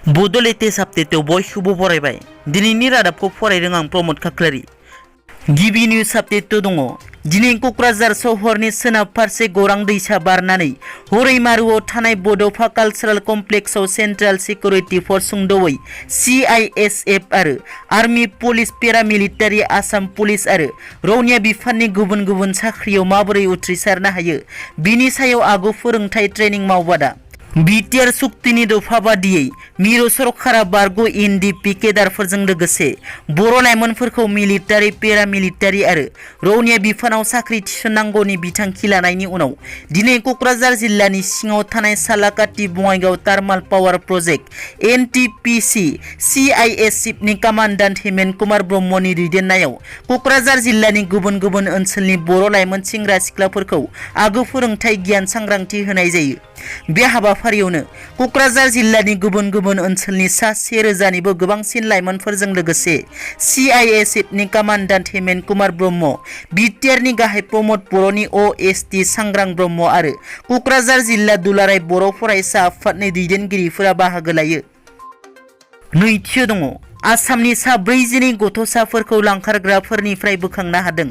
बड' लेटेस्ट आपडेटआव बयखौबो बरायबाय। दिनैनि रादाबखौ फरायदों आं प्रमद खाख्लारि। गिबि निउज आपडेट दङ। दिनै क'क्राझार सहरनि सोनाब फारसे गौरां दैसा बारनानै हरैमारुआव थानाय बड'फा कालचारेल कमप्लेक्सआव सेन्ट्रेल सिकिउरिटि फर्स सुंद'यै CISF आरो आर्मी पुलिस पेरामिलिटारि आसाम पुलिस आरो रौनिया बिफाननि गुबुन गुबुन साख्रियाव माबोरै उथ्रिसारनो हायो बिनि सायाव आगु फोरोंथाय ट्रेनिं मावबादा। बिटिआर सुक्तिनि दफा बादियै मिरु सरकारा बारग' NDP केडारफोरजों लोगोसे बर' लाइमोनफोरखौ मिलिटारि पेरामिलिटारि आरो रौनिया बिफानाव साख्रि थिसननांगौनि बिथांखि लानायनि उनाव दिनै क'क्राझार जिल्लानि सिङाव थानाय Salakati Bongaigaon थार्माल power project NTPC CISF नि कामान्डान्ट हेमेन कुमार ब्रह्मनि दैदेननायाव क'क्राझार जिल्लानि गुबुन गुबुन ओनसोलनि बर' लाइमोन सेंग्रा सिख्लाफोरखौ आगु फोरोंथाय गियान सांग्रांथि होनाय जायो। बे हाबाफारियावनो क'क्राझार जिल्लानि गुबुन गुबुन ओनसोलनि सा 1000निबो गोबांसिन लाइमोनफोरजों लोगोसे CISF नि कामान्डान्ट हेमेन कुमार ब्रह्म, बिटिआरनि गाहाय प्रमद बर'नि OST सांग्रां ब्रह्म आरो क'क्राझार जिल्ला दुलाराय बर' फरायसा आफादनि दैदेनगिरिफोरा बाहागो लायो। नैथियाव दङ। आसामनि सा 40 गथ'साफोरखौ लांखारग्राफोरनिफ्राय बोखांनो हादों।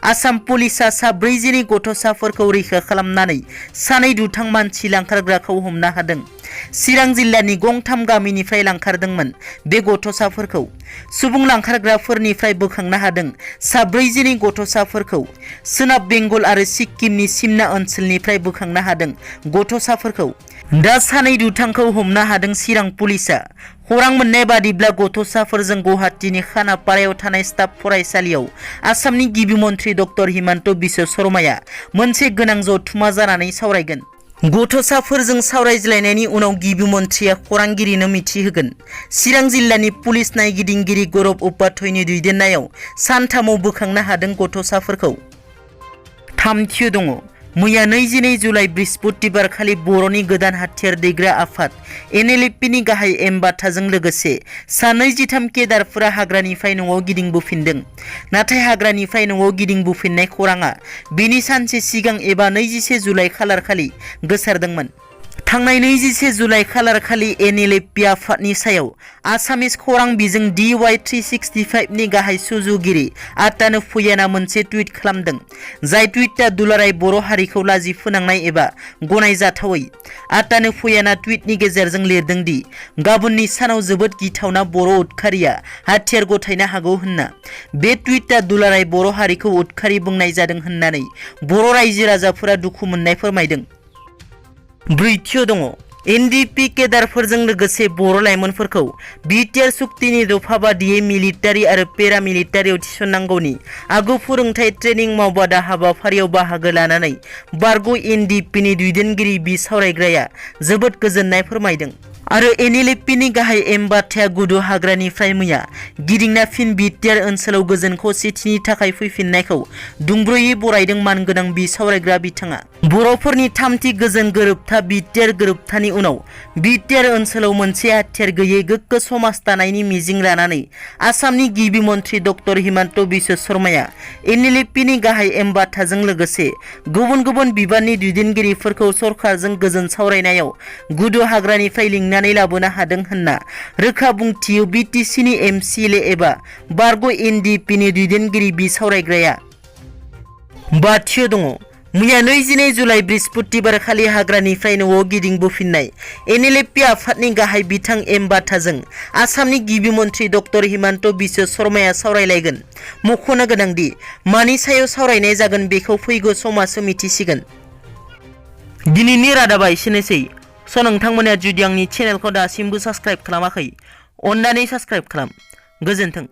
आसाम पुलिसा सा 40 गथ'साफोरखौ रैखा खालामनानै सानै दुथां मानसि लांखारग्राखौ हमनो हादों। चिरां जिल्लानि गंथाम गामिनिफ्राय लांखारदोंमोन। बे गथ'साफोरखौ सुबुं लांखारग्राफोरनिफ्राय बोखांनो हादों। सा 40 गथ'साफोरखौ सोनाब बेंगल आरो सिक्किमनि सिमना ओनसोलनिफ्राय बोखांनो हादों। गथ'साफोरखौ दा सानै दुथांखौ हमनो हादों चिरां पुलिसा। खौरां मोननाय बादिब्ला गथ'साफोरजों गुवाहाटीनि खानापारायाव थानाय स्टाफ फरायसालियाव आसामनि गिबि मन्थ्रि डक्टर हिमन्त बिश्व शर्माया मोनसे गोनां जथुमा जानानै सावरायगोन। गथ'साफोरजों सावरायज्लायनायनि उनाव गिबि मन्थ्रिया खौरांगिरिनो मिथिहोगोन। चिरां जिल्लानि पुलिस नायगिदिंगिरि गौरब उपाध्यायनि दैदेननायाव सानथामाव बोखांनो हादों गथ'साफोरखौ। थामथियाव दङ। मैया 22 जुलाइ बृहस्पतिबार खालि बर'नि गोदान हाथियार दैग्रा आफाद NLFP नि गाहाय एमबाथाजों लोगोसे सा 23 केडारफोरा हाग्रानिफ्राय न'आव गिदिंबोफिनदों। नाथाय हाग्रानिफ्राय न'आव गिदिंबोफिननाय खौराङा बेनि सानसे सिगां एबा 21 जुलाइ खालार खालि गोसारदोंमोन। थांनाय 21 जुलाइ खालार खालि NLFP आफादनि सायाव आसामिस खौरां बिजों DY365 नि गाहाय सुजुगिरि आतानु फुयाना मोनसे टुइट खालामदों। जाय टुइटआ दुलाराय बर' हारिखौ लाजि फोनांनाय एबा गनायजाथावै। आतानु फुयाना टुइटनि गेजेरजों लिरदों दि गाबोननि सानाव जोबोद गिथावना बर' उदखारिया हाथियार गथायनो हागौ होनना। बे टुइटआ दुलाराय बर' हारिखौ उदखारि बुंनाय जादों होननानै बर' रायजो राजाफोरा दुखु मोननाय फोरमायदों। ब्रैथियाव दङ। NDP केडारफोरजों लोगोसे बर' लाइमोनफोरखौ बिटिआर सुक्तिनि दफा बादियै मिलिटारि आरो पेरामिलिटारियाव थिसननांगौनि आगु फोरोंथाय ट्रेनिं मावबादा हाबाफारियाव बाहागो लानानै बारग' NDP नि दैदेनगिरि बिसावरायग्राया जोबोद गोजोननाय फोरमायदों। आरो NLFP नि गाहाय एमबाथाया गुदु हाग्रानिफ्राय मैया गिदिंना फिन बिटिआर ओनसोलाव गोजोन खौसेथिनि थाखाय फैफिननायखौ दुंब्रुयै बरायदों मानगोनां बिसावरायग्रा बिथाङा। बर'फोरनि थामथि गोजोन गोरोबथा बिटिआर गोरोबथानि उनाव बिटिआर ओनसोलाव मोनसे हाथियार गैयै गोग्गो समाज दानायनि मिजिं लानानै आसामनि गिबि मन्थ्रि डक्टर हिमन्त बिश्व शर्माया NLFP नि गाहाय एमबाथाजों लोगोसे गुबुन गुबुन बिबाननि दैदेनगिरिफोरखौ सरकारजों गोजोन सावरायनायाव गुदु हाग्रानिफ्राय लिंनानै लाबोनो हादों होनना रोखा बुंथियो BTC नि MCLA एबा बारग' NDP नि दैदेनगिरि बिसावरायग्राया। बाथियाव दङ। मैया 22 जुलाइ बृहस्पतिबार खालि हाग्रानिफ्राय न'आव गिदिंबोफिननाय NLFP आफादनि गाहाय बिथां एमबाथाजों आसामनि गिबि मन्थ्रि डक्टर हिमन्त बिश्व शर्माया सावरायलायगोन। मख'नो गोनांदि मानि सायाव सावरायनाय जागोन बेखौ फैगौ समासो मिथिसिगोन। दिनैनि रादाबा एसेनोसै। नोंथांमोना जुदि आंनि चेनेलखौ दासिमबो साबस्क्राइब खालामाखै अन्नानै साबस्क्राइब खालाम। गोजोन्थों।